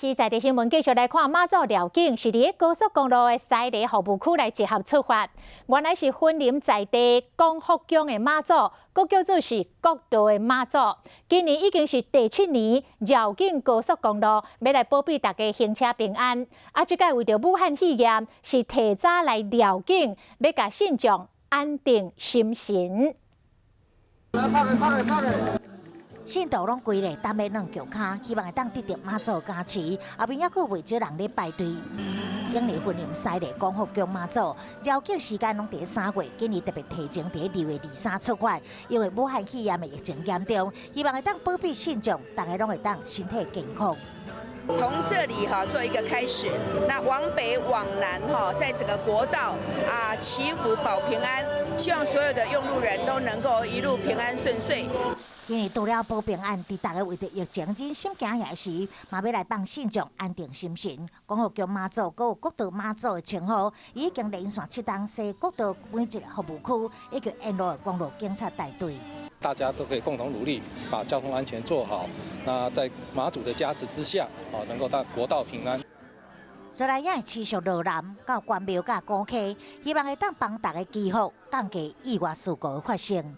是在地新聞繼續來看媽祖繞境，是佇高速公路的西螺服務區來集合出發。原來是雲林在地廣福宮的媽祖，閣叫做是國道的媽祖。今年已經是第七年繞境高速公路，欲來保庇大家行車平安。啊，這擺為著武漢肺炎，是提早來繞境，欲共信眾安定心神。信徒攏規咧擔欲軟轎跤，希望會當得著媽祖加持。後面猶閣有袂少人咧排隊。頂年雲林西螺廣福宮媽祖繞境時間攏佇3月，今年特別提前佇2月23出發，因為武漢肺炎的疫情嚴重，希望會當保庇信眾，逐家攏會當身體健康。從這裡哈做一個開始，那往北往南哈，在整個國道啊祈福保平安，希望所有的用路人都能夠一路平安順遂。今年除了保平安，佇大家為著疫情忍心驚嚇時，嘛欲來幫信眾安定心神。廣福宮媽祖閣有國道媽祖的稱號，已經連續7冬踅國道每一個服務區，以及沿路的公路警察帶隊。大家都可以共同努力，把交通安全做好。那在媽祖的加持之下，啊，能夠到國道平安。所來也會持續落南到關廟佮古坑，希望會當幫大家祈福，降低意外事故的發生。